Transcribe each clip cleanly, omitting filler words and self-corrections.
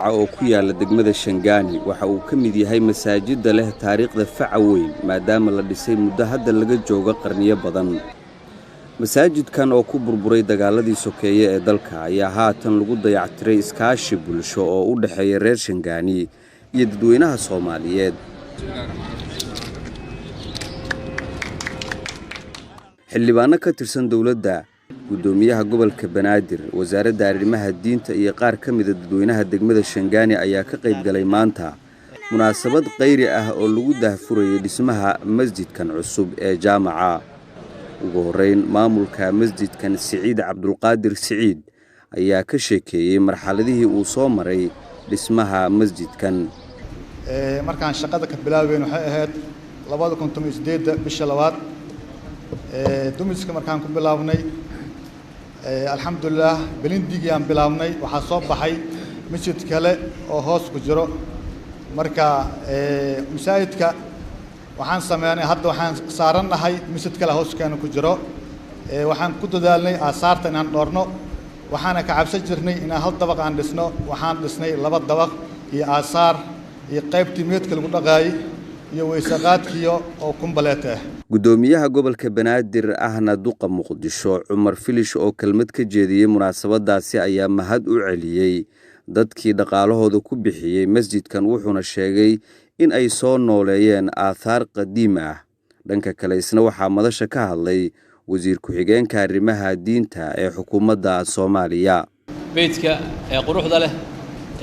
Oo ku yaala degmada Shangaani waxa uu ka mid yahay masaajidda leh taariikhda faca weyn, maadaama la dhisay muddo hadda laga joogo qarniyo badan. Masaajidkan oo ku burburay dagaaladii sokeeye ee dalka ayaa haatan lagu dayactiray iskaashi bulsho oo u dhexeeya reer Shangaani iyo dadweynaha Soomaaliyeed. Xildhibaano ka tirsan dowladda, guddoomiyaha gobolka Banaadir, wasaaradda arrimaha diinta iyo qaar ka mida dadweynaha degmada Shangaani ayaa ka qayb galay maanta munaasabad kheyri ah oo lagu daahfurayay dhismaha masjidkan cusub ee jaamaca. Ugu horreyn, maamulka masjidkan Siciid Cabdulqaadir Siciid ayaa ka sheekeeyey marxaladihii uu soo maray dhismaha masjidkan. Markaan shaqada ka bilaabeyn waxay ahayd 2018-da bisha labaad, dumiska markaan ku bilaabnay, alxamdulilah, belindigii aan bilaabnay waxaa soo baxay masjid kale oo hoos ku jiro. Marka masaajidka waxaan sameynay, hadda waxaan saarannahay masjid kale hooskeena ku jiro. Waxaan ku dadaalnay aasaarta inaan dhoorno, waxaana ka cabsan jirnay inaan hal dabaq aan dhisno. Waxaan dhisnay laba dabaq iyo aasaar iyo qaybtii meedka lagu dhaqaayey iyo weysaqaadkiyo oo kumbaleet ah. Guddoomiyaha gobolka Banaadir ahna duqa Muqdisho Cumar Filish oo kelmad ka jeediyey munaasabadaasi ayaa mahad u celiyey dadkii dhaqaalahooda ku bixiyey masjidkan, wuxuuna sheegay in ay soo nooleeyeen aathaar qadiim ah. Dhanka kale, isna waxaa madasha ka hadlay wasiir ku-xigeenka arrimaha diinta ee xukuumadda Soomaaliya. Beydka ee quruxda leh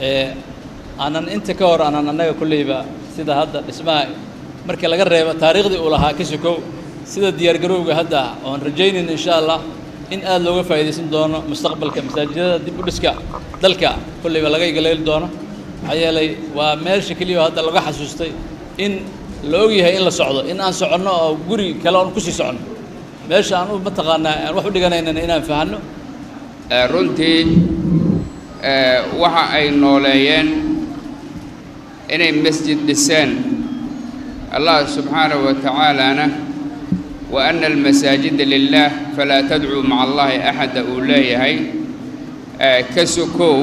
ee aanan inta ka hor aanan annaga kolleyba sida hadda dhismaha marka laga reebo taariikhdii uu lahaa ka sokow, sida diyaargarowga hadda oon rajaynayno insha Allah in aad looga faa'iidaysan doono mustaqbalka masaajidada dib u dhiska dalka kolleyba laga igaleeli doono, maxaa yeelay waa meesha keliya oo hadda laga xasuustay in la og yahay in la socdo, in aan soconno oo guri kale oon kusii soconno, meesha aan u mataqaanaa aan wax u dhiganaynana inaan fahanno. Runtii waxa ay nooleeyeen inay masjid dhiseen. Allah subxaanahu wa tacaalana wa ana almasaajida lilaah falaa tadcuu maca allahi axada uu leeyahay. Ka sokow,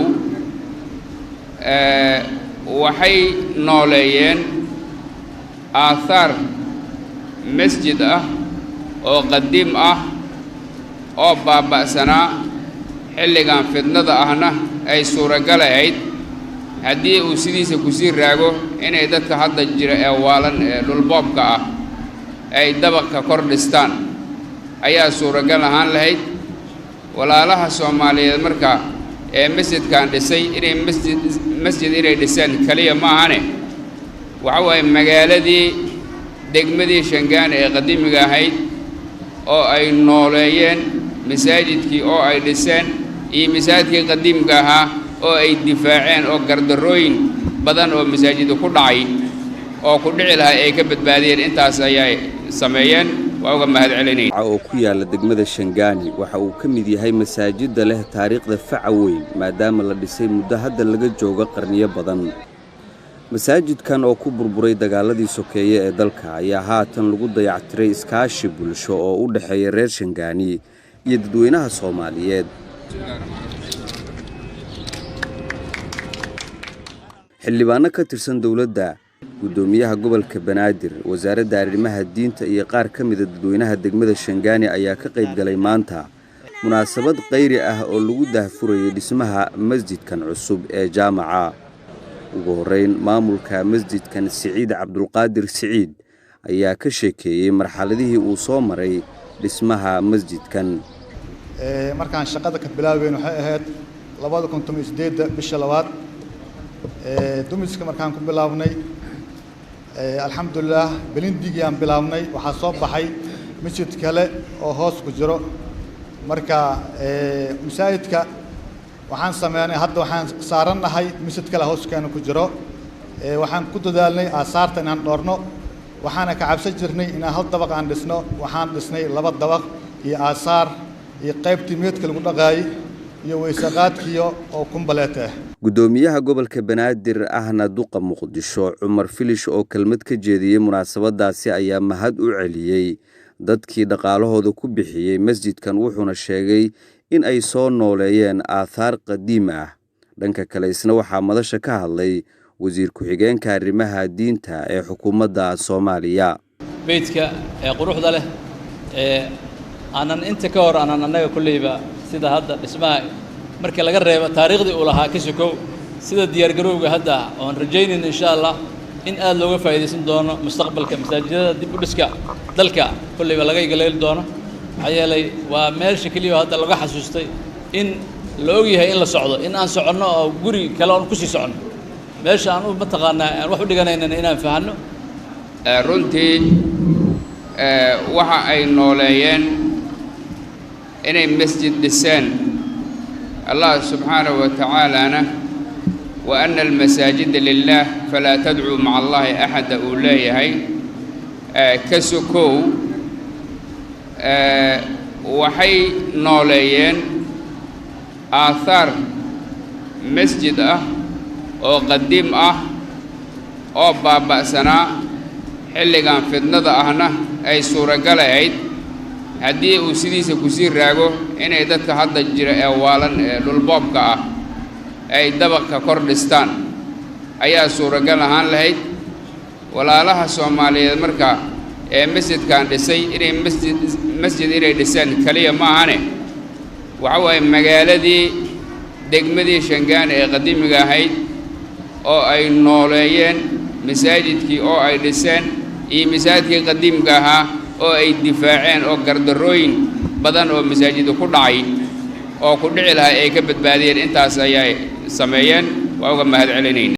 waxay nooleeyeen aathaar masjid ah oo qadiim ah oo baaba'sanaa xilligan fidnada ahna ay suuragal ahayd haddii uu sidiisa kusii raago inay dadka hadda jira ee waalan ee dhulboobka ah ay dabaqka kor dhistaan ayaa suuragal ahaan lahayd. Walaalaha Soomaaliyeed marka ee masjidkan dhisay, inay masjid inay dhiseen keliya ma ahane, waxa waaye magaaladii degmadii Shangaani ee qadiimiga ahayd oo ay nooleeyeen, masaajidkii oo ay dhiseen iyo masaajidkii qadiimka ahaa oo ay difaaceen oo gardarrooyin badan oo masaajida ku dhacay oo ku dhici lahaa ay ka badbaadiyeen, intaas ayay sameeyeen. Waa uga mahad celinaya. Oo ku yaala degmada Shangaani waxa uu ka mid yahay masaajidda leh taariikhda faca weyn, maadaama la dhisay muddo hadda laga joogo qarniyo badan. Masaajidkan oo ku burburay dagaaladii sokeeye ee dalka ayaa haatan lagu dayactiray iskaashi bulsho oo u dhexeeya reer Shangaani iyo dadweynaha Soomaaliyeed. Xildhibaano ka tirsan dowladda, guddoomiyaha gobolka Banaadir, wasaaradda arrimaha diinta iyo qaar ka mida dadweynaha degmada Shangaani ayaa ka qayb galay maanta munaasabad kheyri ah oo lagu daahfurayay dhismaha masjidkan cusub ee jaamaca. Ugu horreyn, maamulka masjidkan Siciid Cabdulqaadir Siciid ayaa ka sheekeeyey marxaladihii uu soo maray dhismaha masjidkan. Markaan shaqada ka bilaabeyn waxay ahayd 2018-da bisha labaad, dumiska markaan ku bilaabnay, alxamdulilah, belindigii aan bilaabnay waxaa soo baxay masjid kale oo hoos ku jiro. Marka masaajidka waxaan sameynay, hadda waxaan saarannahay masjid kale hooskeena ku jiro. Waxaan ku dadaalnay aasaarta inaan dhoorno, waxaana ka cabsan jirnay inaan hal dabaq aan dhisno. Waxaan dhisnay laba dabaq iyo aasaar iyo qaybtii meedka lagu dhaqaayey iyo weysaqaadkiyo oo kumbaleet ah. Guddoomiyaha gobolka Banaadir ahna duqa Muqdisho Cumar Filish oo kelmad ka jeediyey munaasabadaasi ayaa mahad u celiyey dadkii dhaqaalahooda ku bixiyey masjidkan, wuxuuna sheegay in ay soo nooleeyeen aathaar qadiim ah. Dhanka kale, isna waxaa madasha ka hadlay wasiir ku-xigeenka arrimaha diinta ee xukuumadda Soomaaliya. Beydka ee quruxda leh ee aanan inta ka hor aanan annaga kolleyba sida hadda dhismaha markii laga reebo taariikhdii uu lahaa ka sokow, sida diyaargarowga hadda oon rajaynayno insha Allah in aad looga faa'iidaysan doono mustaqbalka masaajidada dib u dhiska dalka kolleyba laga igaleeli doono. Maxaa yeelay waa meesha keliya hadda laga xasuustay in la ogyahay in la socdo, in aan soconno oo guri kale oon kusii soconno, meesha aan u mataqaanaa aan wax u dhiganaynana inaan fahanno. Runtii waxa ay nooleeyeen inay masjid dhiseen. Allah subxaanahu wa tacaalana wa ana almasaajida lilaah falaa tadcuu maca allahi axada uu leeyahay. Ka sokow, waxay nooleeyeen aathaar masjid ah oo qadiim ah oo baaba'sanaa xilligan fidnada ahna ay suuragal ahayd haddii uu sidiisa kusii raago inay dadka hadda jira ee waalan ee dhulboobka ah ay dabaqa kor dhistaan ayaa suuragal ahaan lahayd. Walaalaha Soomaaliyeed marka ee masjidkan dhisay, inay masjid inay dhiseen kaliya ma ahane, waxa waaye magaaladii degmadii Shangaani ee qadiimiga ahayd oo ay nooleeyeen, masaajidkii oo ay dhiseen iyo masaajidkii qadiimka ahaa oo ay difaaceen oo gardarrooyin badan oo masaajida ku dhacay oo ku dhici lahaa ay ka badbaadiyeen, intaas ayay sameeyeen. Waa uga mahad celinayna.